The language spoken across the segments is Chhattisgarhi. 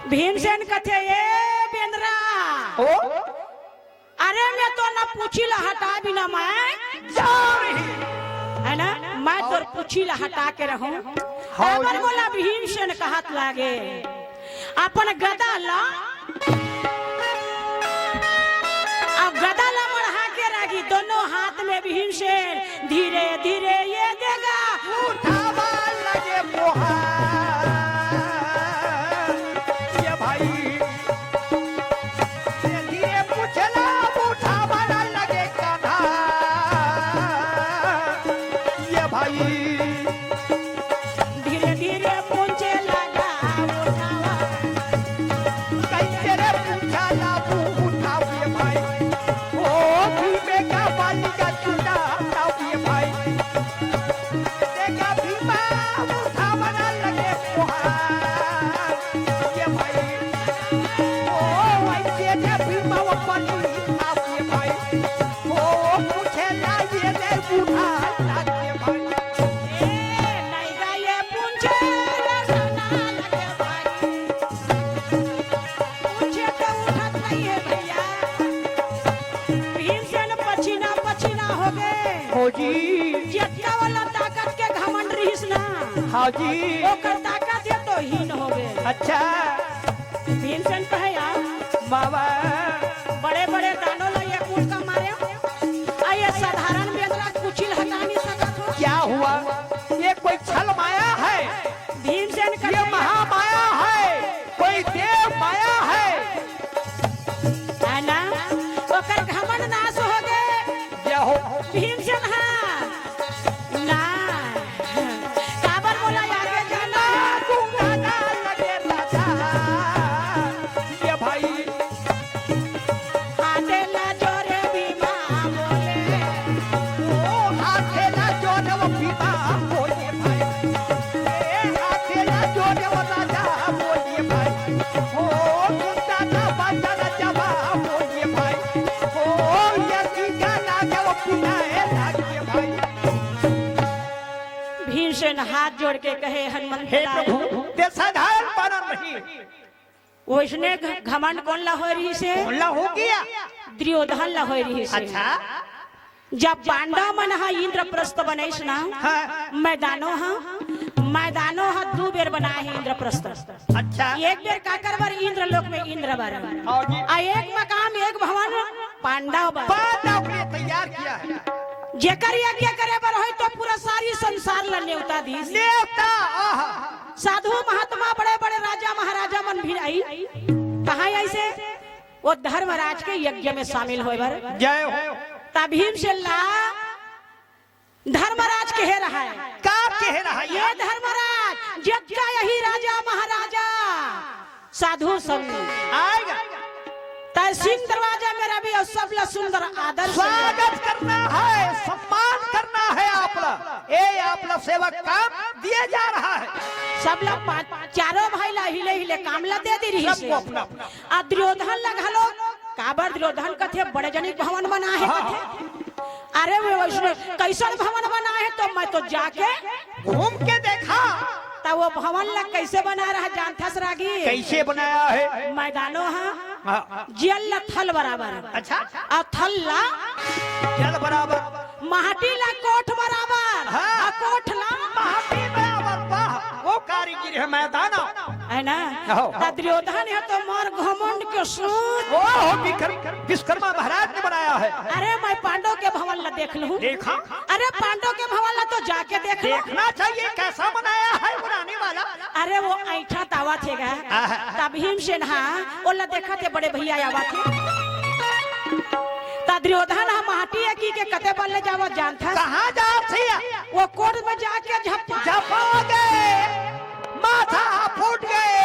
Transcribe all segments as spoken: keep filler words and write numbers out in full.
भीमसेन कथे, "ए बेंदरा, ओ? अरे मैं तो ना पूछी ला हटा बिना मैं जाओ नहीं।" है ना, मैं तोर पूछी ला हटा के रहूं। हाँ काबर जी। मोला भीमसेन कहत लागे, अपन गदा ला, अब गदा ला मढ़ा के रागी दोनों हाथ में भीमसेन धीरे धीरे ये देगा। उठावा लगे बोहा, ये भाई, धीरे धीरे पूछला, उठावा लगे कान्हा, ये भाई। धीरे धीरे पूछे लगा उठावा। कैसे रे पूछा ला उठाओ ये भाई। ओ भीमे का बाली का चूड़ा हटाओ ये भाई। देखा भीमा उठावा ना लगे पोहा। ये भाई। ओ वैसे रे भीमा वो बाली उठाओ ये भाई। ओ पूछे ला ये रे बूढ़ा हटाओ ये भाई। ए, नहीं गा ये पूछे रे सोना लगे भाई। पूछे तो उठत नहीं है भैया। भीमसेन पछीना पछीना हो गए। हो जी। जतका वाला ताकत के घमंड रहिस ना। हाँ जी। ओकर ताकत ये तो हीन हो गए। अच्छा। भीमसेन कहे यार। बाबा। बड़े बड़े दानों ला ये कूट का मारे। आ ये साधारण बेंदरा कुचिल हटा नहीं सकत हो। क्या हुआ? ये कोई छल माया है? भीमसेन ये कहे महामाया है, कोई देव माया है। है ना? ओकर घमंड नाश हो गए। जय हो। भीमसेन हाँ। ना। काबर बोला आगे जाना? तू गाना लगे राजा। ये भाई। हाथे ला जोरे भीमा बोले। ओ हाथे ला जोरे वो भीमा बोले भाई। ए हाथे ला जोरे वो राजा बोले भाई। ओ कुत्ता का बाजा राजा बोले भाई। ओ ये टीका लागे वो पिलाए लागे भाई। भीमसेन हाथ जोड़ के कहे, "हनुमंत हे लाल।" प्रभु, ते साधारण बानर नहीं। वैसने घ-, घमंड कोन ला होय रहिस हे? कोन ला हो गया? दुर्योधन ला होय रहिस हे। अच्छा। जब पांडव मन ह इंद्रप्रस्थ बनइस ना, हाँ। मैदानो ह, मैदानो ह दू बेर बनाए हे इंद्रप्रस्थ। अच्छा। एक बेर काकर बर? इंद्रलोक में इंद्र बर। हाँ जी। आ एक मकाम, एक भवन पांडव बर। पांडव के लिए तैयार किया है। जेकर यज्ञ करे बर होय तो पूरा सारी संसार ला नेवता दीस। नेवता, आहा। साधु महात्मा, बड़े-बड़े राजा महाराजा मन भी आई। कहाँ आई से? वो धर्मराज के यज्ञ में शामिल होय बर। जय हो। तब भीमसेन ला धर्मराज कहे रहा है। का कहे रहा है? ये धर्मराज, जग का यही राजा महाराजा, साधु संत आएगा। तय सिंह दरवाजा में रवि और सबला सुंदर आदर से स्वागत करना है, सम्मान करना है आपला। ए आपला सेवक काम दिए जा रहा है। सबला पांच, चारों भाई ला हिले हिले काम ला दे दी रही सबको से। अपना अपना। आ दुर्योधन ला घलो, काबर दुर्योधन कथे बड़े जनिक भवन बनाए हे हाँ। कथे। अरे वो उसने कैसन भवन बनाए हे तो मैं तो जाके घूम के देखा। त वो भवन ला कैसे बना रहा जानथस रागी? कैसे बनाया है? मैदानो हा, हाँ। जेल ला थल बराबर। अच्छा। अउ थल ला जल बराबर। माटी ला कोठ बराबर। हाँ। अउ कोठ ला माटी बराबर। वाह, वो कारीगिर है मैदानो। है ना? हो। त दुर्योधन हे तो मोर घमंड के सूत। ओ हो, विक्रम-, विश्वकर्मा महाराज ने बनाया है। अरे मैं पांडव के भवन ला देख लूं। देखा? अरे पांडव के भवन ला तो जाके देख लो। देखना चाहिए कैसा बनाया है बनाने वाला। अरे वो ऐंठा तावा थे गा। आहा। त भीमसेन हा, ओला देखा थे बड़े भैया आवा थे। त दुर्योधन हा माटी एकी के कते बल ले जावा जानथा? कहाँ जात हे? वो कोर्ट में जाके झपा। झपा गए, माथा फूट गए।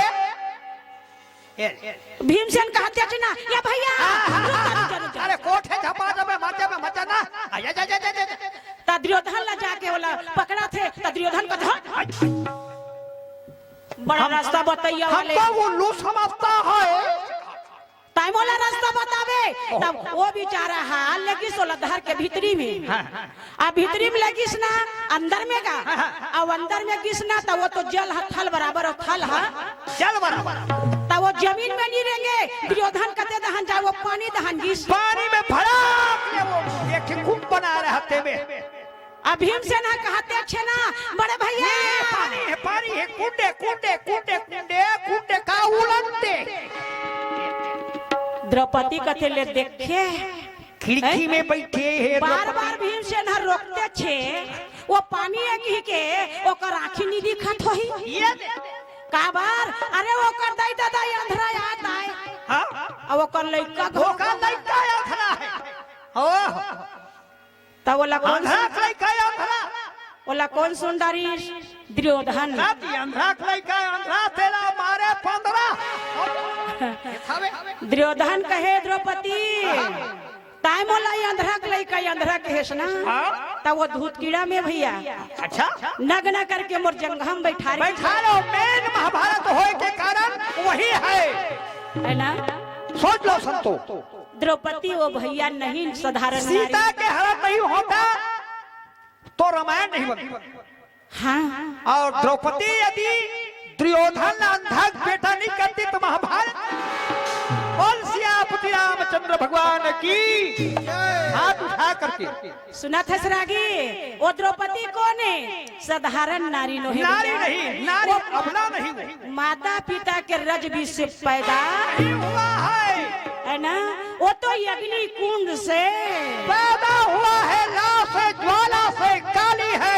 ए, भीमसेन कहत हे ना, "ये भैया, आहा, रुक जा, रुक जा, रुक जा।" अरे कोर्ट हे झपा जबे माथे में मचा ना। आ, जा, जा, जा। त दुर्योधन ला जाके ओला पकड़ा थे, त दुर्योधन कहत हे, "हट।" बड़ा हम, रास्ता बतैया वाले। हमको उल्लू समझता है। तैं मोला रास्ता बताबे। ओहो। तब वो बेचारा हा लेगिस ओला धर के भीतरी में। हाँ, हाँ। अब भीतरी में लेगिस ना, अंदर में गा। हाँ, हाँ। अब अंदर में गिस ना, त वो तो जल हा थल बराबर, अउ थल हा जल बराबर। त वो जमीन में नहीं रेंगे। दुर्योधन कथे दहन जाय, वो पानी दहन गिस। पानी में भड़ाक ले वो, एक ठे कुंड बना रहते में। अब भीमसेन ह कहत हे, "छेना, बड़े भैया।" ये पानी हे, पानी हे, कुंडे, कुंडे, कुंडे, कुंडे, कुंडे का उलंडे। द्रौपदी कथे, "ले देखे।" खिड़की ए? में बइठे हे बार द्रौपदी। बार भीमसेन ह रोकथे, वो पानी एक ही के, ओकर आँखी नी दिखत होही। ये दे। काबर? अरे, ओकर दाई ददा अंधरा आत हे। हाँ? अब ओकर लइका घर ओकर लइका अंधरा हे। ओह। त ओला कोन अंधरा सुन-, के लइका अंधरा। ओला कोन सुन डारिस? दुर्योधन। का ती अंधरा के लइका अंधरा, तेला मारे पंधरा। ये खावे। दुर्योधन कहे, "द्रौपदी, हाँ। ताय मोला ये अंधरा के लइका अंधरा कहेस ना।" हाँ। त वो धूत कीड़ा में भैया। अच्छा। नग्न करके मोर जंघम बैठा रही। बैठा लो, main महाभारत होय के कारण वही हे। हे ना? सोच लो संतो। द्रौपदी वो भैया नहीं साधारण नारी। सीता के हरण नहीं होता तो रामायण नहीं बनता। हाँ। अउ द्रौपदी यदि दुर्योधन ला अंधा के बेटा नहीं करती तो महाभारत। बोल सियापति रामचंद्र भगवान की। हाथ उठा करके। सुनत हस रागी, वो द्रौपदी कोन हे? साधारण नारी नोहे नारी भैया। नहीं, नारी वो अबला नहीं वो। माता पिता के रजबीज से पैदा नहीं हुआ हे। हे ना? वो तो अग्नि कुंड से पैदा हुआ हे, लाव से, ज्वाला से, काली हे,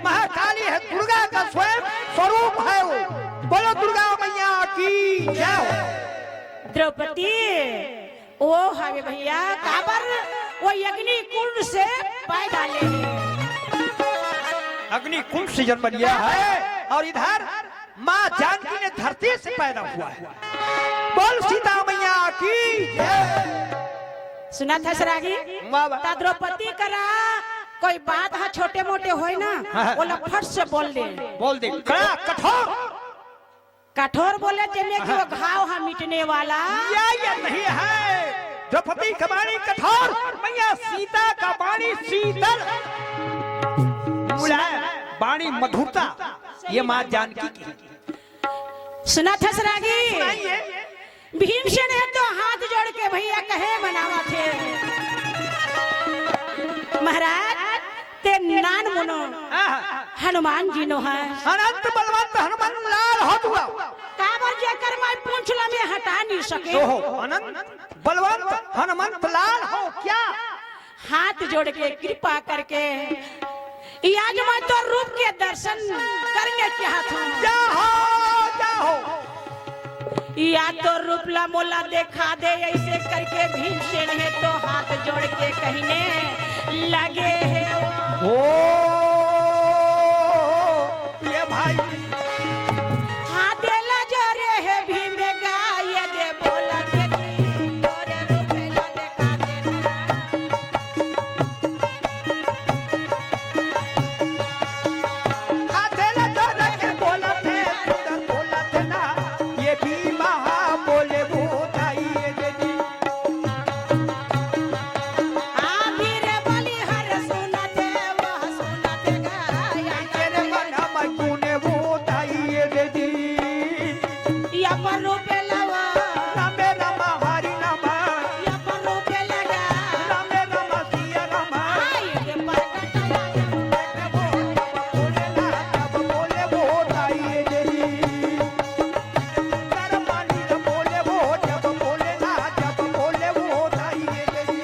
महाकाली हे, दुर्गा का स्वयं स्वरूप हे वो। बोलो दुर्गा मैया की जय हो। द्रौपदी, ओ हवे भैया, काबर वो अग्नि कुंड से पैदा ले हे। अग्नि कुंड से जन्म लिया है और इधर माँ जानकी ने धरती से पैदा हुआ है। बोल सीता मैया की जय। सुनत हस रागी? वाह, वाह। त द्रौपदी करा कोई बात ह छोटे मोटे होय ना, हाँ, हाँ। ओला फट से बोल दे। बोल दे। कड़ा कठोर। कठोर बोले जेमे कि वो घाव ह मिटने वाला। या, या नहीं है। द्रौपदी के बाणी कठोर, मैया सीता का बाणी शीतल। मुलायम, बाणी मधुरता। ये माँ जानकी की। सुनत हस रागी? सुनाइए। भीमसेन ह तो हाथ जोड़ के भैया कहे मनावत हे, महाराज, ते नान मुनो, आहा। हनुमान जी नो हे। अनंत बलवंत हनुमान लाल हो तुआ। काबर जेकर मैं पूंछ ला में हटा नहीं सके। ओहो, अनंत बलवंत हनुमंत लाल हो क्या? हाथ जोड़ के कृपा करके, या आज मैं तोर रूप के दर्शन करने चाहत हूँ। जाहो, जाहो। या तोर रूप ला मोला देखा दे, ऐसे करके भीमसेन ह तो हाथ जोड़ के कहने लगे हे। ओ, ये भाई। हाथ ला जोरे हे भीम गाय दे बोला के जी, तोरे रूप ला देखा दे। हाथे ला जोर के बोलत हे, सुंदर बोलत हे ना, ये भीमा बोले भूताई ये दे दी। आ भीरे बलिहार सुनत हे, वह सुनत हे गाया। तेरे मन में तूने भूताई ये दे दी। या पर रूपे लवा। रामे रामा हरि नामा। या पर रूपे लगा। रामे रामा सिया रामा। आई के प्रगट आया। बोले ना जब बोले वो ताई ये देवी। करमानी जब बोले वो जब बोले ना जब बोले वो ताई ये देवी।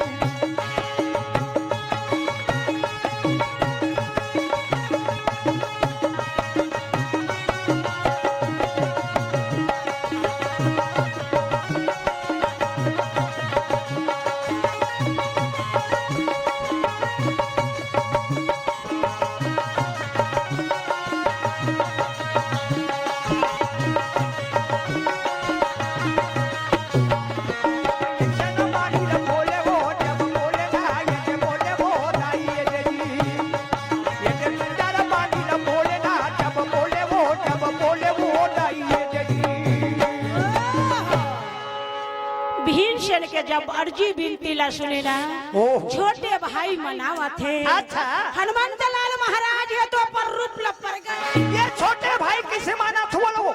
भीमसेन के जब अर्जी बिनती ला सुने ना, ओहो। छोटे भाई मनावत हे। अच्छा। हनुमंत लाल महाराज हे तो पर रूप ल प्रगट। ये छोटे भाई किसे मानत हो लोगो?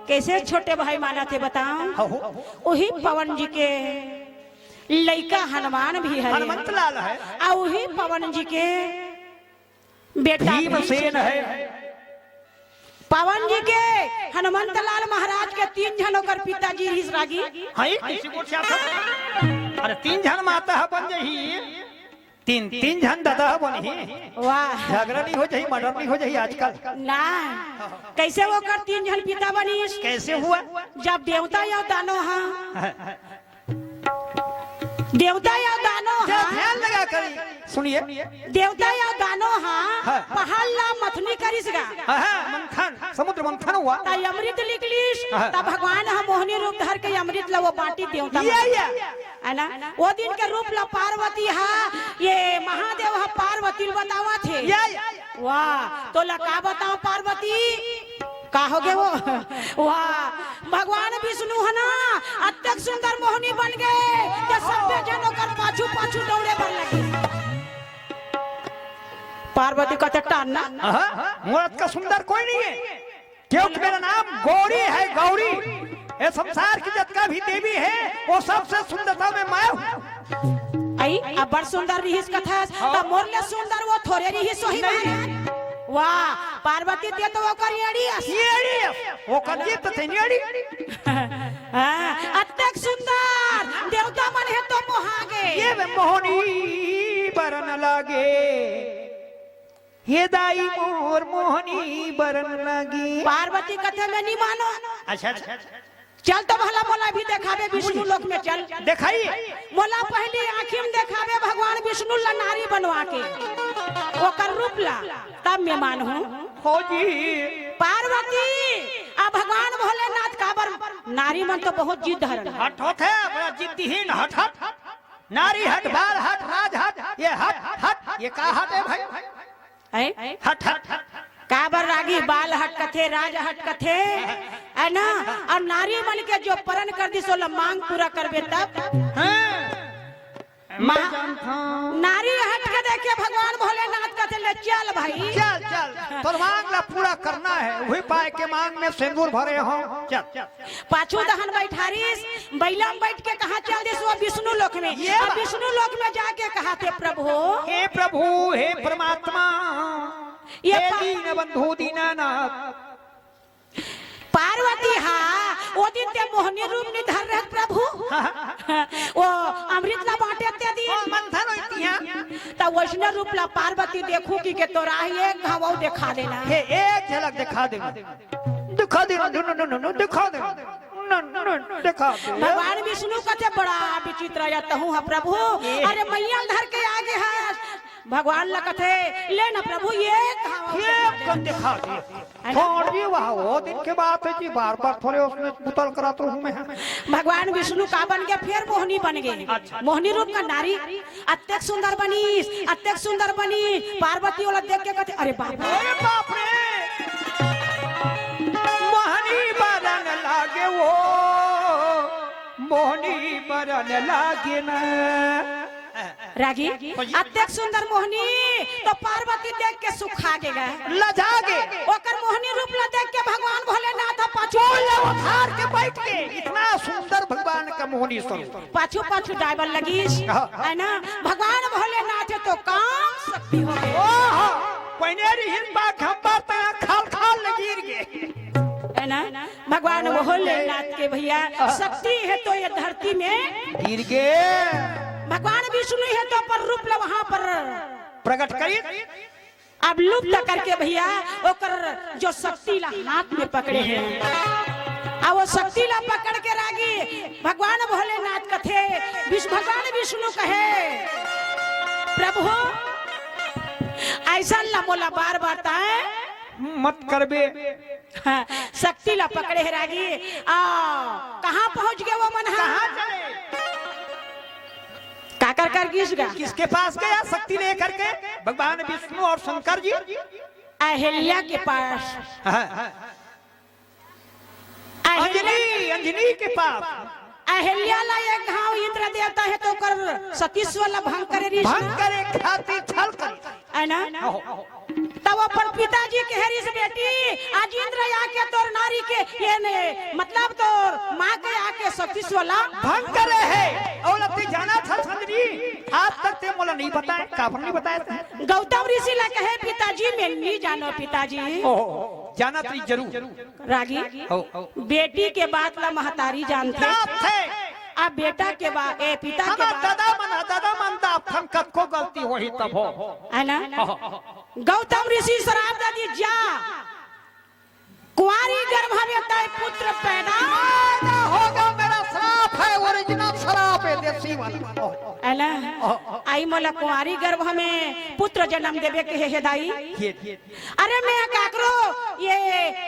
कैसे छोटे भाई मानथे बताओ? हौ। उही पवन जी के लइका हनुमान भी हरे। हनुमंत लाल हे। अउ उही पवन जी के बेटा भीमसेन हे। पवन जी के हनुमंत लाल महाराज के तीन झन ओकर पिताजी रिहिस रागी। हाँ, एक किसी को क्या था? अरे, तीन झन माता ह बन जही, तीन, तीन झन दादा ह बनही। वाह। झगड़ा नहीं हो जाही, मर्डर नहीं हो जाही आजकल। ना, कैसे ओकर तीन झन पिता बनिस? कैसे हुआ? जब देवता अउ दानो ह, देवता अउ दानो ह, ध्यान लगा कर सुनिए। देवता अउ दानो ह, हाँ। पहाड़ ला मथनी करिस गा। हाँ, हाँ, मंथन, समुद्र मंथन हुआ। त अमृत निकलिस, हाँ। त भगवान ह मोहनी रूप धर के अमृत ला वो बांटी देवता ये, मन। ये। है ना? वो दिन के रूप ला पार्वती ह, ये महादेव ह पार्वती ल बतावत हे। ये, ये। वाह, तोला का बताओ पार्वती? का होगे वो? वाह, भगवान विष्णु ह ना, अतेक सुंदर मोहनी बन गे, के सब्बे झन ओकर पाछू पाछू दौड़े बर लगे। पार्वती कथे, "टारना।" हाँ, मोर अतका सुंदर कोई नहीं है, क्योंकि मेरा नाम गौरी है, गौरी। ये संसार की जतका भी देवी है, वो सबसे सुंदरता में मैं हूँ। अई, अब्बड़ सुंदर रिहिस कथस, हाँ। त मोर ले सुंदर वो थोरे रिहिस, वही नहीं। बात। वाह, पार्वती ते तो ओकर एड़ी अस। एड़ी अस, ओकर जीत ते एड़ी। हाँ, अतेक सुंदर, देवता मन हे तो मोहा गे। ये वे मोहनी बरन लागे। हे दाई मोर मोहनी बरन लागे। पार्वती कथे, "मैं नहीं मानो।" अच्छा, अच्छा। चल तो भला मोला भी देखाबे विष्णु लोक में, चल। देखाई। मोला पहली आँखी में देखाबे भगवान विष्णु ला नारी बनवा के, ओकर रूप ला, तब मैं मानहूँ। हो जी। पार्वती, आ भगवान भोलेनाथ काबर, नारी मन तो बहुत जिद धरन। हट होत हे, बड़ा जिद्दीहीन, हट, हट। नारी हट, बाल हट, राज हट, ये हट, हट, ये का हट हे भाई? हैं? हट, हट, हट। काबर रागी बाल हट कथे, राज हट कथे, है ना? अउ नारी मन के जो परन कर दिस, ओला मांग पूरा करबे तब। हाँ। मैं मा-, जानता हूँ। नारी हट के देखे भगवान भोलेनाथ कथे, "ले चल भाई।" चल, चल, तोर मांग ला पूरा करना है, वही पाए के मांग में सिंदूर भरे हो। चल, चल। पाछू दहन बैठारिस, बइला में बैठ के कहाँ चल दिस वो विष्णु लोक में। ये अब बात। विष्णु लोक में जाके कहाथे, "प्रभु, हे प्रभु, हे परमात्मा, ये हे पा-" दीन बंधु दीनानाथ। पार्वती हा, वो दिन ते मोहनी रूप नहीं धर रहे प्रभु। हाँ, हाँ। वो अमृत ला बांटे ते दिन। ओ, मंथन होती है। त वैसने रूप ला पार्वती देखहू कि के तोरा ही एक घाव देखा देना। हे, एक झलक देखा देना। दिखा दे, नो, नो, नो, नो, दिखा दे। नो, नो, नो, दिखा दे। भगवान विष्णु कथे, "बड़ा विचित्र या तहूँ ह प्रभु।" ये। अरे मइया ल धर के आगे है। भगवान ल कथे, "ले न प्रभु, ये कहाँ ये कन दिखा दे।" है ना? छोड़ जी, वह वो दिन के बात है जी, बार-बार थोड़े उसमें बुतल करत रहूँ मैं। भगवान विष्णु का बन गए, फिर मोहनी बन गए। अच्छा। मोहनी रूप का नारी अतेक सुंदर बनिस, अतेक सुंदर बनिस। पार्वती ओला देख के कथे, "अरे बाप रे।" अरे बाप रे! मोहनी बरन लागे वो, मोहनी बरन लागे ना। रागी, अतेक सुंदर मोहनी तो पार्वती देख के सुखा गे गा। लजा गे। ओकर मोहनी रूप ला देख के भगवान भोलेनाथ पाछू बोल उधार के बैठ के, इतना सुंदर भगवान का मोहनी स्वरूप। पाछू पाछू जाइबर लगिस, हाँ। है ना? भगवान भोलेनाथ तो काम शक्ति हो गए। ओहो, पहिने रहिन बा खंबा ता खाल खाल ले गिर गए। है ना? भगवान भोलेनाथ के भैया शक्ति है तो ये धरती में गिर गए। भगवान विष्णु है तो पर रूप ल वहां पर प्रकट करी। अब लुप्त करके भैया ओकर जो शक्ति ला हाथ में पकड़े हैं, आ वो शक्ति ला पकड़ के रागी भगवान भोलेनाथ कथे, विष्णु, भगवान विष्णु कहे, "प्रभु, ऐसा ला मोला बार बार ताए मत करबे।" हाँ, शक्ति ला पकड़े है रागी। आ, कहाँ पहुंच गए वो मन? हाँ? कहाँ चले? काकर कर गिस गा? किसके पास गया शक्ति लेकर के? भगवान विष्णु और शंकर जी। अहिल्या के पास। हाँ। अहिल्या अंजनी, अंजनी के पास। अहिल्या ला एक घांव इंद्र देवता हे त ओकर सतीत्व ला भंग करे रिहिस ना? भंग करे खातिर छल करे। है ना? हो। तब अपन पिताजी कहे रिहिस, "बेटी, आज इंद्र आके तोर नारी के, ये ने, मतलब तोर माँ के आके सतीत्व ला भंग करे हे।" अउ लगती जाना था संजरी, आज तक ते मोला नहीं बताए, काबर नहीं बताए ते? गौतम ऋषि ला कहे, "पिताजी, मैं नहीं जानो पिताजी।" ओहो, जाना तो जरूर। रागी, हो। बेटी के बात ला महतारी जानथे। जानथे। अब बेटा के बा-, ए, पिता के हमर बात दादा मन, दादा मन दा फन कतको गलती होही तब हो। है ना? हो। गौतम ऋषि श्राप दे दिस, "जा, कुंवारी गर्भ में तय पुत्र पैदा।" पैदा होगा, मेरा श्राप है, original श्राप है, देसी वाला। है ना? हो। आई मोला कुंवारी गर्भ में पुत्र जन्म देबे के हे, हे दाई। ये, ये। अरे मैं काकरो ये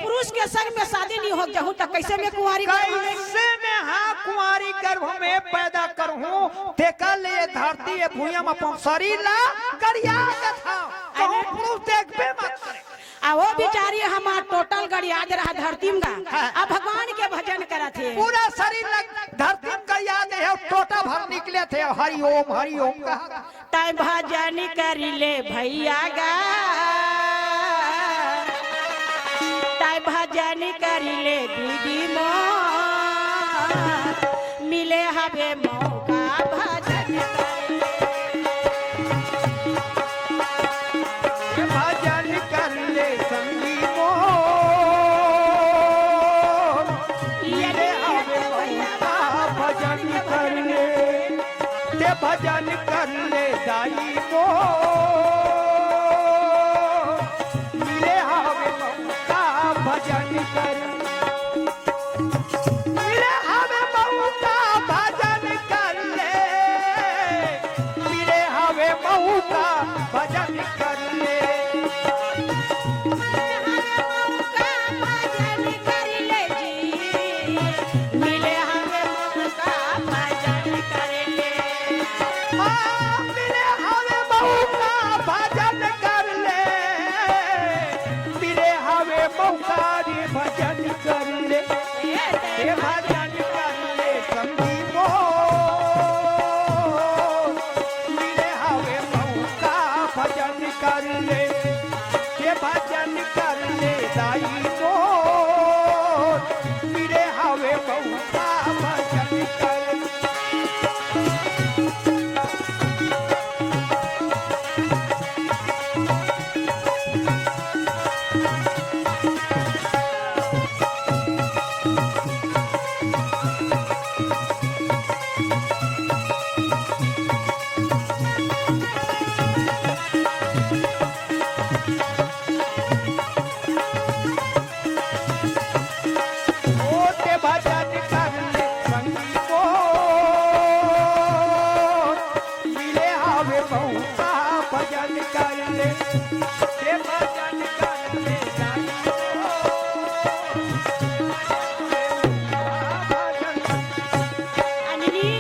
पुरुष के संग में शादी नहीं हो जाहूं त कैसे मैं कुंवारी गर्भ में? कैसे मैं, हाँ, कुंवारी गर्भ में पैदा करहूं? तेकर ले ये धरती, ये भुइयां में अपन शरीर ला गरिया देथंव। कहूं पुरुष देखबे मत करे। आ वो बिचारी हमार टोटल गरिया दे रहा धरती में गा। हाँ। अब भगवान के भजन करत हे। पूरा शरीर ला धरती में गरिया दे हे, टोटा भर निकले थे, हरि ओम, हरि ओम कहा। तै भजन करि ले भैया गा, तै भजन करि ले दीदी मोर, मिले हवे मौका भजन करि ले। भजन करि ले संगी मोर, मिले हवे मौका भजन करि ले। ते भजन करि ले दाई मोर, मिले हवे मौका भजन करि ले। मिले हवे मौका भजन करि ले, मिले हवे मौका भजन करि ले। मिले हवे मौका भजन करि ले। हाँ, मिले हवे मौका भजन करि ले। मिले हवे मौका रे भजन करि ले। हे भजन करि ले संगी मोर। मिले हवे मौका भजन करि ले। हे भजन करि ले दाई मोर। मिले हवे मौका भजन करि ले। ओ ते भजन करि ले संगी मोर, मिले हवे मौका भजन करि ले, ते भजन करि ले संगी मोर। अंजनी,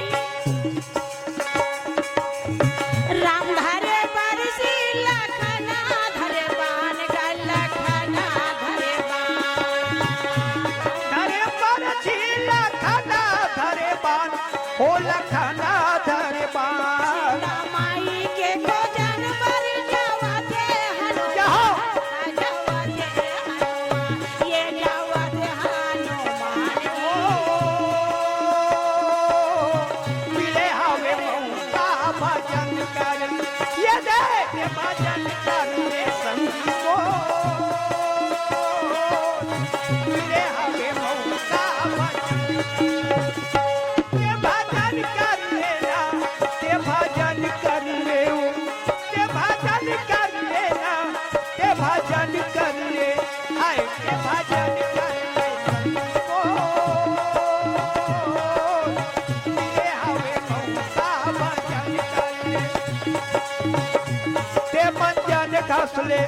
राम धरे परसी लखना धरे बान ग लखना धरे बान। धरे परसी लखना धरे बान, हो लखना धरे बान। सीता माई के खोजन बर जावत हे हनुमान, जाहो। जावत हे हनुमान, ये जावत हे हनुमान। ओ, मिले हवे मौका भजन करि, ये दे के भजन करि ले संगी मोर। मिले हवे मौका भजन, ये भजन करि ले ना, ये भजन करि ले, ये भजन करि ले ना, ये भजन करि ले। हाय, ते भजन करि ले संगी मोर, मिले हवे मौका भजन करि ले। ते मंजन घस ले,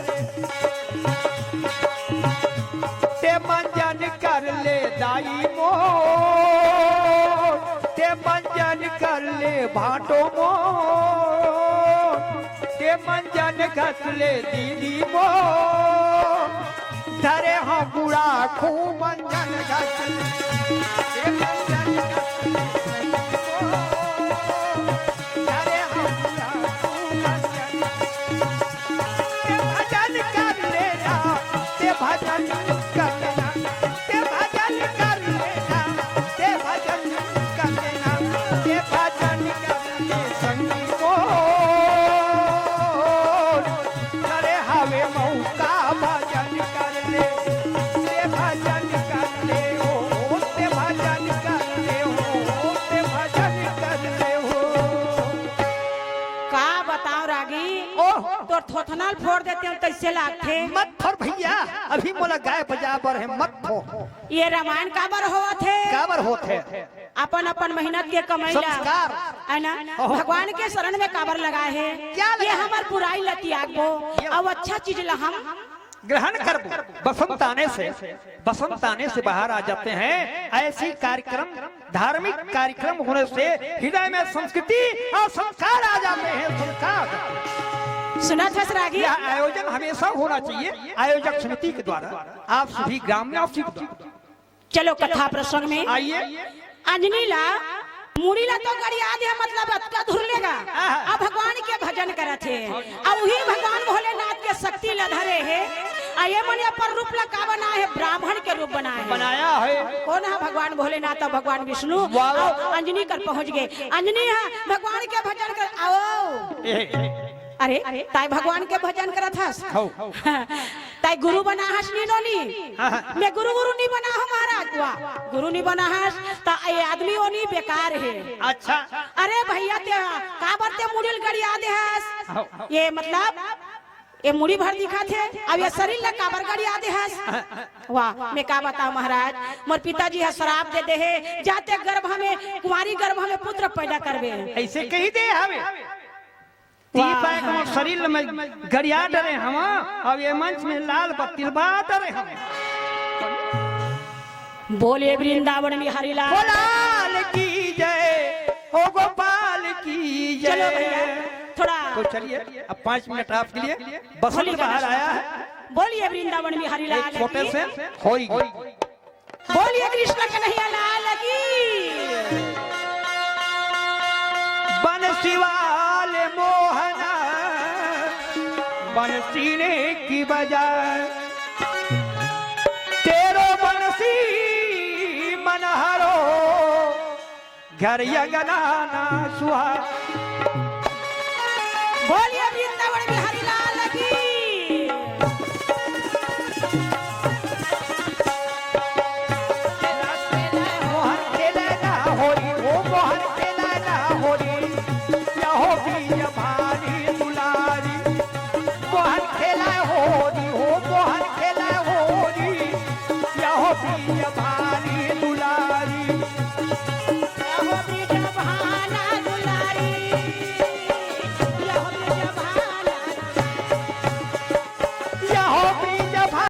ते मंजन करि ले दाई मोर, ते मंजन करि ले भाटो मोर। ते मंजन घस ले दीदी मोर, धरे हंव गुड़ा खूब मंजन घस ले। ते मंजन घस ले ससना ल फोर देतेंव तइसे लागथे। मत फोर भइया, अभी मोला गाय बजाय बर हे, मत फोर। ये रामायण काबर होवत हे? काबर होत हे? अपन अपन मेहनत के कमई ला, संस्कार। हे ना? ओहो। भगवान के शरण में काबर लगाय हे? क्या ये लगाय? हमर बुराई ला तियागबो, ये अउ अच्छा चीज ला हम ग्रहण करबो। बसंत आने से, बसंत आने से बाहर आ जाते हैं। ऐसी कार्यक्रम, धार्मिक कार्यक्रम होने से हृदय में संस्कृति और संस्कार आ जाते हैं। संस्कार। सुनत हस रागी? यह आयोजन हमेशा होना चाहिए आयोजक समिति के द्वारा, आप सभी ग्रामवासी के द्वारा। चलो कथा प्रसंग में। आइए। अंजनी ला, मुड़ी ला तो गड़िया दे, मतलब अतका धुर लेगा। आहा। अब भगवान के भजन करत हे। अब उही भगवान भोलेनाथ के शक्ति ला धरे हे। आ ये मन अपन रूप ला का बनाय हे? ब्राह्मण के रूप बनाय हे। बनाय हे। कोन हे? भगवान भोलेनाथ अउ भगवान विष्णु। वाह, वाह। अउ अंजनी कर पहुंच गे। अंजनी हे भगवान के भजन कर, आओ। ए। अरे, तैं भगवान के भजन करत हस? हौ। तैं गुरु बना हस नी नोनी? हाँ, हाँ। मैं गुरु, गुरु नी बना हंव महाराज। वाह, गुरु नी बना हस, त ये आदमी ओनी बेकार हे। अच्छा। अरे भइया, तैं काबर तैं मुड़ी ल गड़िया दे हस? हौ। ये मतलब, ये मुड़ी भर दिखत हे, अब ये शरीर ला काबर गड़िया दे हस? वाह, मैं का बतावंव महाराज, मोर पिताजी ह श्राप दे दे हे, जा तैं गर्भ में, कुंवारी गर्भ में पुत्र पैदा करबे। अइसे कहि दे हवे। तीन वाह। पाए के मोर शरीर में गड़िया डरे हंव, अब ये मंच में लाल बत्ती ल बार डरे हंव। बोलिए वृंदावन बिहारी लाल। ओ लाल की जय, ओ गोपाल की जय। चलो भइया, थोड़ा तो चलिए, अब पाँच मिनट आपके लिए। बसंत बाहर आया है। बोलिए वृंदावन बिहारी लाल की। एक छोटे से होई। बोलिए कृष्ण कन्हैया लाल की। बंसी वाले मोहना, बंसी ने की बजा, तेरो बंसी मनहरो, घर अंगना ना सुहा। बोलिए वृंदावन